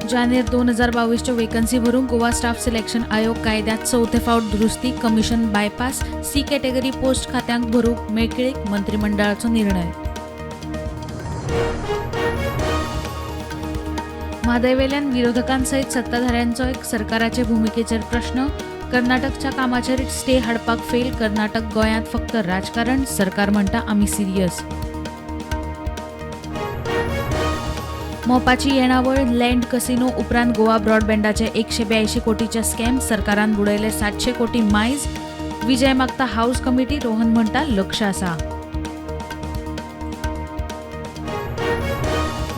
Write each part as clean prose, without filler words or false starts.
जानेर 2022च्यो वेकन्सी भरूंक Goa staff selection आयोग कायद्यांत चवथे फावट दुरुस्ती. Commission bypass C category post खात्यांक भरूंक मेकळीक. मंत्रिमंडळाचो निर्णय. म्हादयवेल्यान विरोधकांसयत सत्ताधाऱ्यांचो सरकाराचे भुमिकेचेर प्रश्न. कर्नाटकच्या कामाचेर स्टे हाडपाक फेल. कर्नाटक गोंयांत फक्त राजकारण. सरकार म्हणटा आमी सिरियस. मोपाची येणावळ लँड कसिनो उपरांत गोवा ब्रॉडबँडाचे 182 कोटीचे स्कॅम. सरकारान बुडयले 700 कोटी मायज. विजय मागता हाऊस कमिटी. रोहन म्हणटा लक्ष आसा.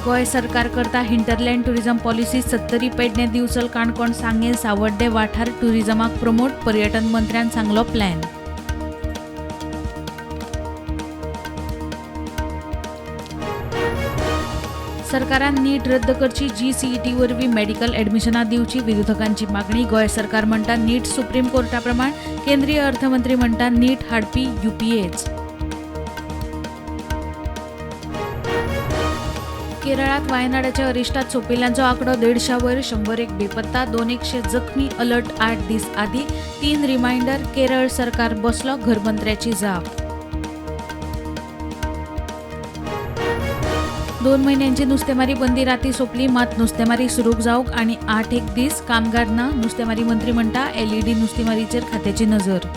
गोंय सरकार करता hinterland tourism policy. Sattari, Pernem, Dicholi, Canacona, Sanguem, Savordem वाठार टुरिझमाक प्रमोट. पर्यटन मंत्र्यान सांगलो प्लॅन. सरकारान नीट रद्द करची, जीसीईटी वरवीं मेडिकल ॲडमिशनां दिवची विरोधकांची मागणी. गोंय सरकार म्हणटा नीट सुप्रीम कोर्टा प्रमाण. केंद्रीय अर्थमंत्री म्हणटा नीट हाडपी युपीएच. केरळात वायनाडाच्या अरिश्टात सोंपिल्ल्यांचो आंकडो 150 वयर. 101 बेपत्ता, 200 जखमी. अलर्ट 8 दीस आदीं. 3 रिमायंडर. केरळ सरकार बसलो. घरमंत्र्याची जाप. 2 म्हयन्यांची नुस्तेमारी बंदी राती सोंपली. मात नुस्तेमारी सुरू जावंक आनी 8-1 दीस. कामगार ना. नुस्तेमारी मंत्री म्हणटा एलईडी नुस्तेमारीचेर खात्याची नजर.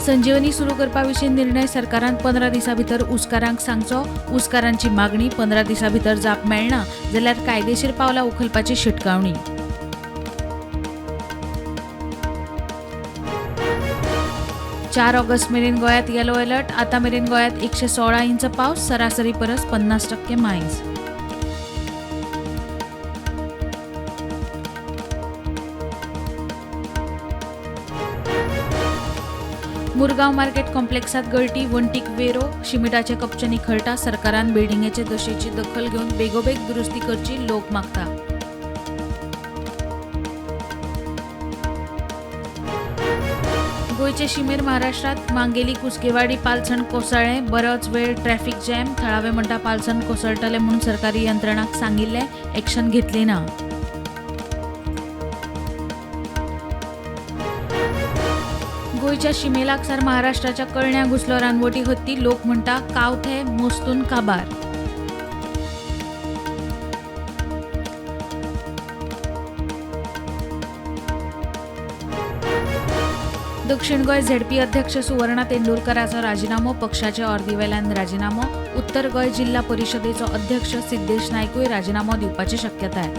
संजीवनी सुरू करपा विशीं निर्णय सरकारान 15 दिसां भितर ऊसकारांक सांगचो. ऊसकारांची मागणी. 15 दिसां भितर जाप मेळना जाल्यार कायदेशीर पावलां उखलपाची शिटकावणी. 4 ऑगस्ट मेरेन गोंयांत येलो अलर्ट. आतां मेरेन गोंयांत 116 इंच पावस. सरासरी परस 50% मायज. मुरगांव मार्केट कॉम्प्लेक्सात गळटी. वण्टीक वेरो. शिमिटाचे कपचे निखळटा. सरकारान बिल्डिंगेचे दशेची दखल घेवन बेगोबेग दुरुस्ती करची. लोक मागता. गोंयचे शिमेर महाराष्ट्रात मांगेली, कुस्केवाडी पालसण कोसळ्ळें. बरोच वेळ ट्रॅफिक जॅम. थळावे म्हणटा पालसण कोसळटलें म्हूण सरकारी यंत्रणांक सांगिल्लें. एक्शन घेतली ना. गोंयच्या शिमे लागसार महाराष्ट्राच्या कळण्या घुसलो रानवटी हत्ती. लोक म्हणटा कावथे मोस्तून काबार. दक्षिण गोंय झेडपी अध्यक्ष सुवर्णा तेंडुलकराचो राजिनामो. पक्षाचे ऑर्दीवेल्यान राजिनामो. उत्तर गोंय जिल्हा परिशदेचो अध्यक्ष सिद्धेश नायकूय राजिनामो दिवपाची शक्यताय.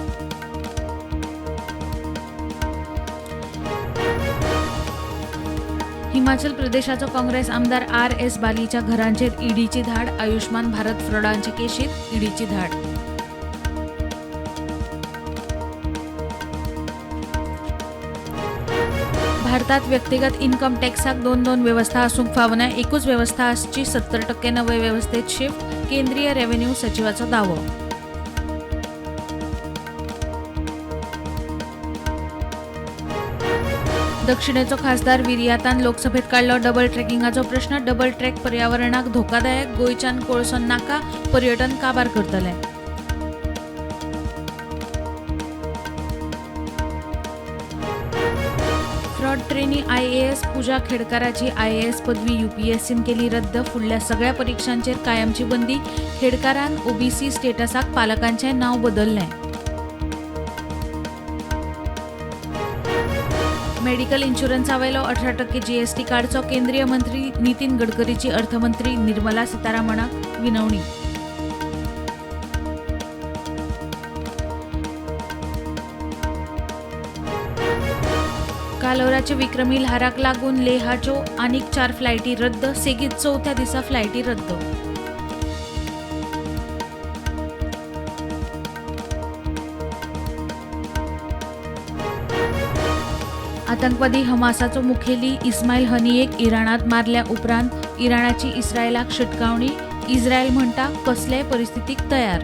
हिमाचल प्रदेशाचो काँग्रेस आमदार आर.एस. बालीच्या घरांचेर ईडीची धाड. आयुष्मान भारत फ्रॉडांचे केशीत ईडीची धाड. भारतात व्यक्तिगत इन्कम टॅक्साक 2-2 वेवस्था आसूंक फावना. एकूच वेवस्था आसची. 70% नवे वेवस्थेत शिफ्ट. केंद्रीय रेव्हेन्यू सचिवाचो दावो. दक्षिणेचो खासदार विरियातान लोकसभेत काडलो डबल ट्रॅकिंगाचो प्रश्न. डबल ट्रॅक पर्यावरणाक धोकादायक. गोंयच्यान कोळसो नाका. पर्यटन काबार करतले. फ्रॉड ट्रेनी आयएएस पूजा खेडकाराची आयएएस पदवी यूपीएससीन केली रद्द. फुडल्या सगळ्या परिक्षांचेर कायमची बंदी. खेडकारान ओबीसी स्टेटसाक पालकांचें नांव बदललें. मेडिकल इन्शुरन्सावेलो 18% जीएसटी काडचो. केंद्रीय मंत्री नितीन गडकरीची अर्थमंत्री निर्मला सीतारामणाक विनवणी. कालोराचे विक्रमी ल्हाराक लागून लेहाच्यो आनीक 4 फ्लायटी रद्द. सेगीत चवथ्या दिसा फ्लायटी रद्द. आतंकवादी हमासाचो मुखेली इस्मायल हनियेक इराणात मारल्या उपरांत इराणाची इस्रायलाक शिटकावणी. इस्रायल म्हणटा कसलेय परिस्थितीक तयार.